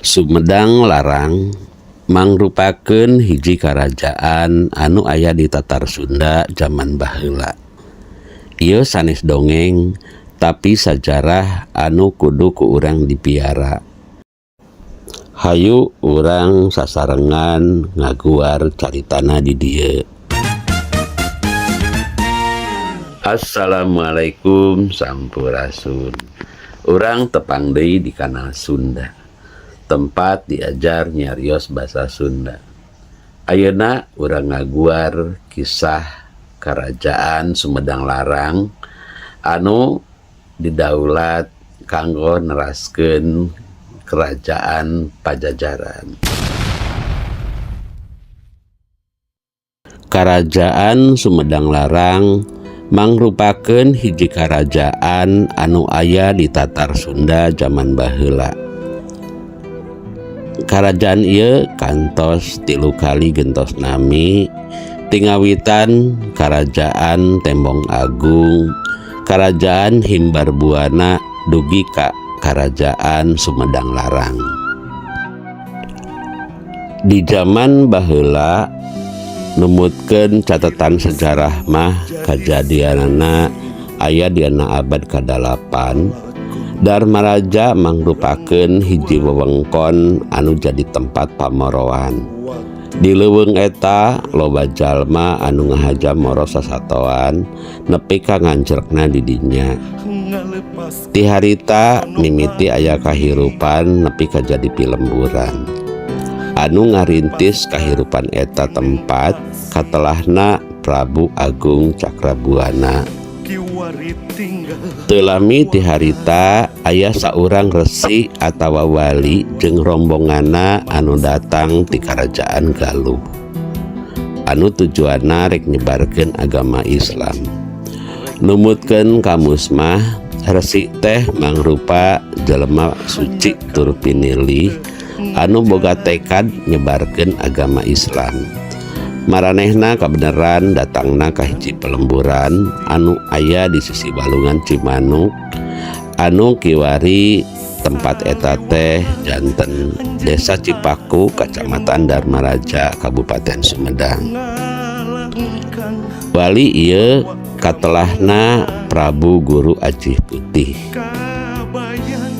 Sumedang Larang mangrupakeun hiji karajaan anu aya di Tatar Sunda zaman baheula. Ieu sanes dongeng, tapi sajarah anu kudu ku urang dipiara. Hayu urang sasarengan ngaguar caritana di dieu. Assalamualaikum sampurasun. Urang tepang deui di kanal Sunda. Tempat diajar nyarios basa Sunda. Ayeuna urang ngaguar kisah Kerajaan Sumedang Larang anu didaulat kanggo neraskeun Kerajaan Pajajaran. Karajaan Sumedang Larang mangrupakeun hiji karajaan anu aya di Tatar Sunda zaman baheula. Karajaan ieu kantos 3 kali gentos nami tingawitan Kerajaan Tembong Agung, Kerajaan Himbar Buana dugi ka Kerajaan Sumedang Larang. Di zaman baheula numutkeun catatan sejarah mah kajadianana aya dina abad ka-8. Darmaraja mangrupakeun hiji wewengkon anu jadi tempat pamoroan. Di leuweung eta loba jalma anu ngahaja moro sasatoan nepi ka nganjrekna di dinya. Ti harita mimiti aya kahirupan nepi ka jadi pilemburan. Anu ngarintis kahirupan eta tempat katelahna Prabu Agung Cakrabuana. Teu lami ti harita aya saurang resi atawa wali jeung rombonganna anu datang ti Karajaan Galuh. Anu tujuanna rek nyebarkeun agama Islam. Numutkeun kamus mah resi teh mangrupa jelema suci tur pinilih anu boga tekad nyebarkeun agama Islam. Maranehna kabeneran datangna ka hiji pelemburan anu aya di sisi walungan Cimanuk anu kiwari tempat eta teh janten Desa Cipaku, Kacamatan Darmaraja, Kabupaten Sumedang. Wali ieu katelahna Prabu Guru Ajih Putih.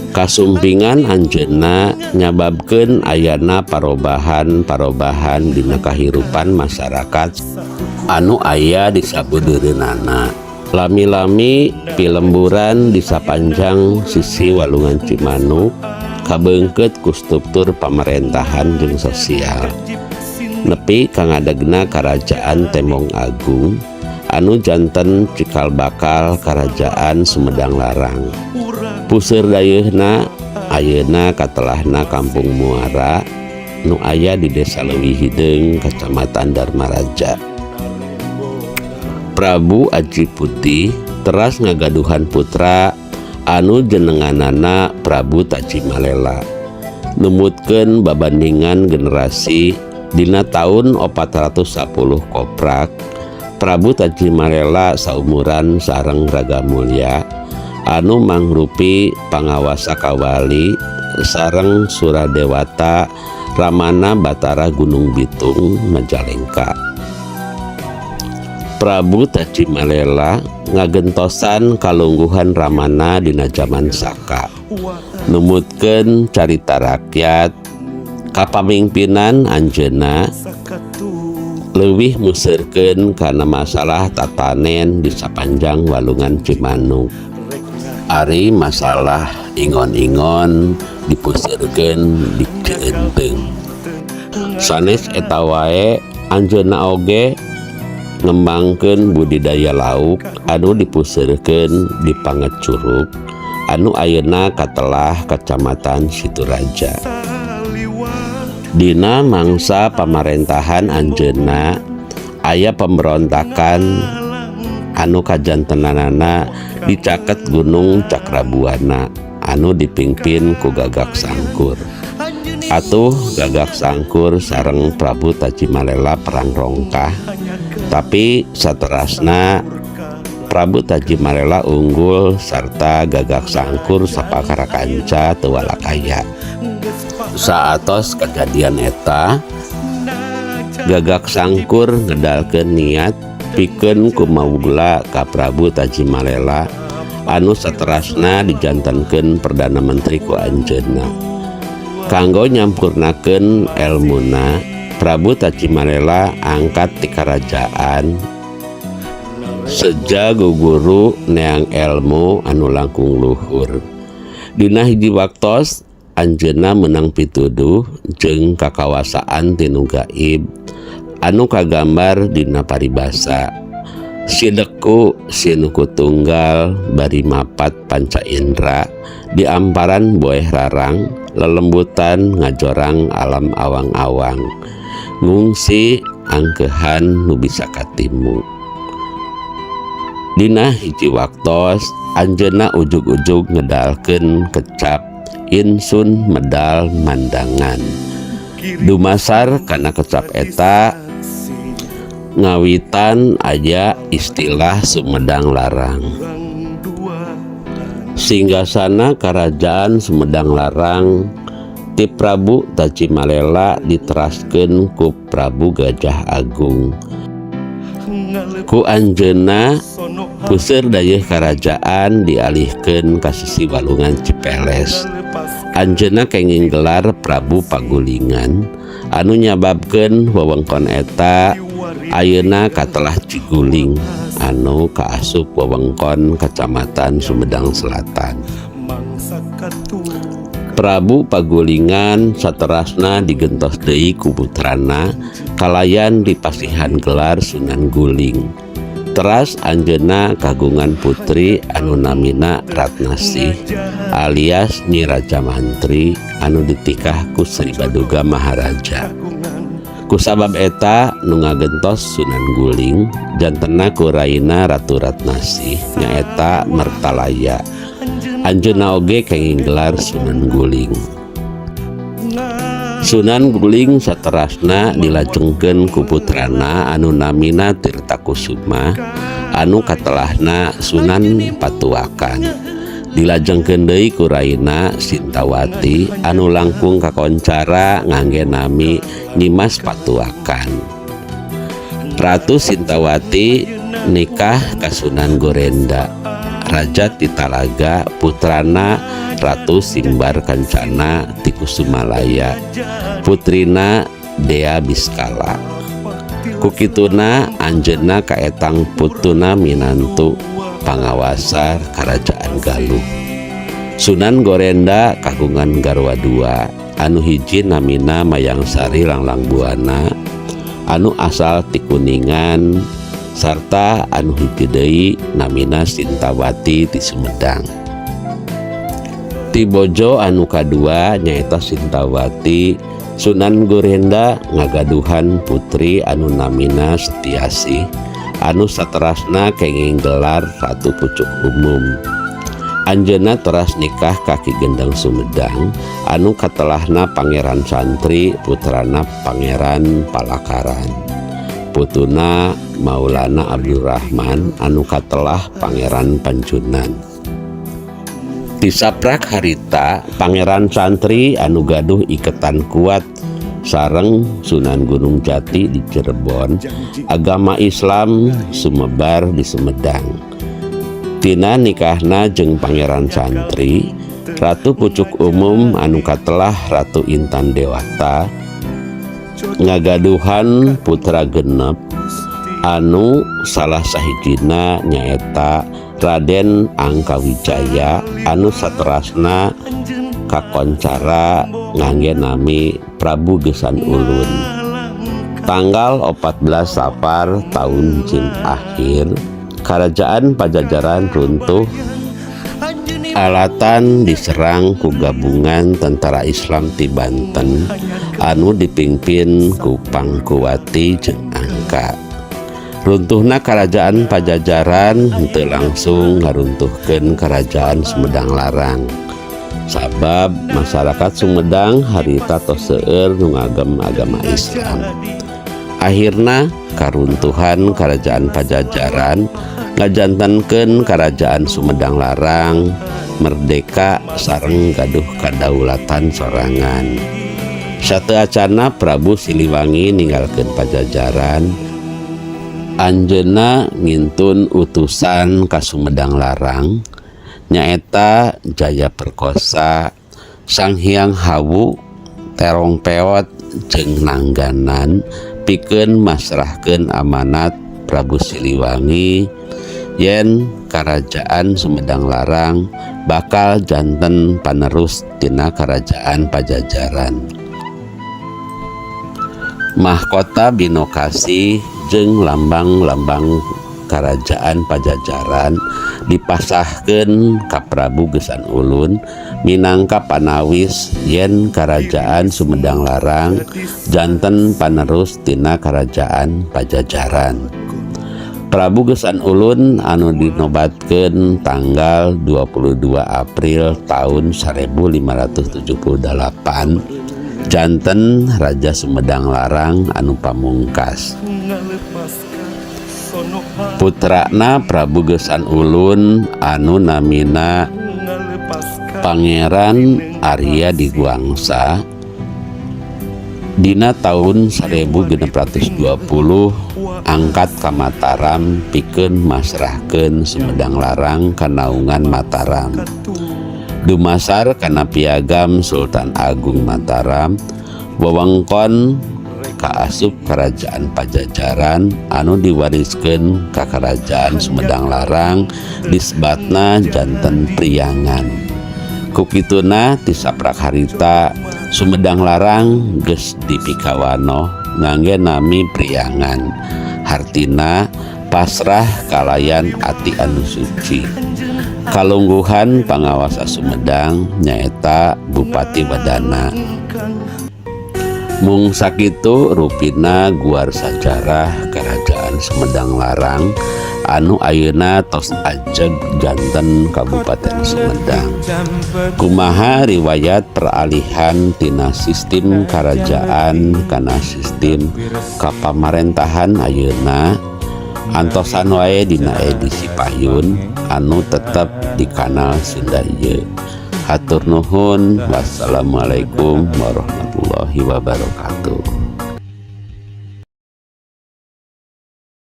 Kasumpingan anjeunna nyababkeun ayana parobahan-parobahan dina kahirupan masyarakat anu aya di sabudeureunana. Lami-lami pilemburan di sapanjang sisi walungan Cimanuk kabeungkeut ku struktur pamarentahan jeung sosial. Nepi ka ngadegna Karajaan Tembong Agung anu janten cikal bakal Karajaan Sumedang Larang. Puseur dayeuhna ayeuna katelahna Kampung Muara nu aya di Desa Leuwih Hideung, Kacamatan Darmaraja. Prabu Aji Putih teras ngagaduhan putra anu jenenganana Prabu Tajimalela. Numutkeun babandingan generasi dina taun 410 Koprak, Prabu Tajimalela saumuran sareng Raga Mulya anu mangrupi pangawasa kawali sareng Suradewata Ramana Batara Gunung Bitung Majalengka. Prabu Tajimalela ngagentosan kalungguhan Ramana dina zaman Saka. Numutkeun carita rakyat kapamimpinan anjeunna leuwih museurkeun kana masalah tatanen di sapanjang walungan Cimanuk. Ari masalah ingon-ingon dipuseurkeun di Cienteng. Sanes eta wae anjeunna oge ngembangkeun budidaya lauk anu dipuseurkeun di Pangecurug anu ayeuna katelah Kacamatan Situraja. Dina mangsa pamarentahan anjeunna aya pemberontakan anu kajantenanana dicaket Gunung Cakrabuana anu dipimpin ku Gagak Sangkur. Atuh Gagak Sangkur sareng Prabu Tajimalela perang rongkah, tapi saterasna Prabu Tajimalela unggul sarta Gagak Sangkur sapakara kanca teu walakaya. Saatos kajadian eta, Gagak Sangkur ngedalkeun niat pikeun kumawula ka Prabu Tajimalela anu saterasna dijantenkeun Perdana Menteri ku anjeunna. Kanggo nyampurnakeun elmuna, Prabu Tajimalela angkat ti karajaan seja guguru neang elmu anu langkung luhur. Dina hiji waktos anjeunna meunang pituduh jeung kakawasaan ti nu gaib anu kagambar dina paribasa Sideku sinuku tunggal bari mapat panca indra di amparan boeh rarang lelembutan ngajorang alam awang-awang ngungsi angkehan nu bisa katimu. Dina hiji waktos anjeunna ujug-ujug ngedalkeun kecap Insun Medal Mandangan. Dumasar kana kecap eta ngawitan aya istilah Sumedang Larang. Singgasana Karajaan Sumedang Larang ti Prabu Tajimalela diteraskeun ku Prabu Gajah Agung. Ku anjeunna puseur dayeuh karajaan dialihkeun ka sisi walungan Cipeles. Anjeunna kenging gelar Prabu Pagulingan anu nyababkeun wewengkon eta ayeuna katelah Ciguling anu kaasup wewengkon Kacamatan Sumedang Selatan. Prabu Pagulingan saterasna digentos deui ku putrana kalayan dipasihan gelar Sunan Guling. Teras anjeunna kagungan putri anu namina Ratnasih alias Nyi Raja Mantri anu ditikah ku Sri Baduga Maharaja. Kusabab eta nu ngagentos Sunan Guling jantenna ku raina Ratu Ratnasih nyaeta Mertalaya. Anjeunna oge kenging gelar Sunan Guling. Sunan Guling saterasna dilajengkeun ku putrana anu namina Tirtakusuma anu katelahna Sunan Patuakan. Dilajengkeun deui ku raina Sintawati anu langkung kakoncara ngangge nami Nyimas Patuakan. Ratu Sintawati nikah ka Sunan Gorenda, Raja ti Talaga, putrana Ratu Simbar Kancana ti Kusumalaya, putrina Dea Biskala. Kukituna anjeunna kaetang putuna minantu pangawasa Karajaan Galuh. Sunan Gorenda kagungan garwa dua, anu hiji namina Mayangsari Langlang Buana anu asal ti Kuningan sarta anu hiji deui namina Sintawati ti Sumedang. Ti bojo anu kadua nyaeta Sintawati, Sunan Gorenda ngagaduhan putri anu namina Setiasih anu saterasna kenging gelar Ratu Pucuk Umum. Anjeunna teras nikah ka Ki Gendeng Sumedang anu katelahna Pangeran Santri, putrana Pangeran Palakaran. Putuna Maulana Abdurrahman anu katelah Pangeran Panjunan. Ti saprak harita Pangeran Santri anu gaduh iketan kuat sareng Sunan Gunung Jati di Cirebon, agama Islam sumebar di Sumedang. Tina nikahna jeung Pangeran Santri, Ratu Pucuk Umum anu katelah Ratu Intan Dewata ngagaduhan putra genep anu salah sahijina nyaeta Raden Angkawijaya anu saterasna kakoncara ngangge nami Prabu Gesan Ulun. Tanggal 14 Safar tahun Jin Akhir, Kerajaan Pajajaran runtuh alatan diserang ku gabungan tentara Islam ti Banten anu dipimpin ku Pangkuwati jeung Angka. Runtuhna Kerajaan Pajajaran henteu langsung ngaruntuhkeun Kerajaan Sumedang Larang. Sabab masyarakat Sumedang harita tos seueur nu ngagem agama Islam. Akhirna karuntuhan Kerajaan Pajajaran ngajantenkeun Kerajaan Sumedang Larang merdeka sareng gaduh kadaulatan sorangan. Sateuacanna Prabu Siliwangi ninggalkeun Pajajaran, anjeunna ngintun utusan ka Sumedang Larang, nyaeta Jaya Perkosa, Sang Hyang Hawu, Terong Peot jeung Nangganan pikeun masrahkeun amanat Prabu Siliwangi yen Karajaan Sumedang Larang bakal janten panerus tina Kerajaan Pajajaran. Mahkota Binokasih jeung lambang-lambang Kerajaan Pajajaran dipasahkeun ka Prabu Geusan Ulun minangka panawis yen Kerajaan Sumedang Larang janten panerus tina Kerajaan Pajajaran. Prabu Geusan Ulun anu dinobatkeun tanggal 22 April tahun 1578 janten Raja Sumedang Larang anu pamungkas. Putrana Prabu Geusan Ulun anu namina Pangeran Arya Diguangsa dina tahun 1620 angkat ka Mataram pikeun masrahkeun Sumedang Larang kanaungan Mataram. Dumasar kana piagam Sultan Agung Mataram, wewengkon kaasup Kerajaan Pajajaran anu diwariskeun ka Kerajaan Sumedang Larang disebatna janten Priangan. Ku kituna ti saprak harita Sumedang Larang geus dipikawanoh ngangge nami Priangan, hartina pasrah kalayan ati anu suci. Kalungguhan pangawasa Sumedang nyaeta Bupati Wedana. Mung sakitu rupina guar sajarah Kerajaan Sumedang Larang anu ayeuna tos ajeg janten Kabupaten Sumedang. Kumaha riwayat peralihan tina sistem kerajaan kana sistem kapamarentahan ayeuna, antosan wae dina edisi payun anu tetep di kanal Sunda ieu. Hatur nuhun, wassalamualaikum warahmatullahi wabarakatuh.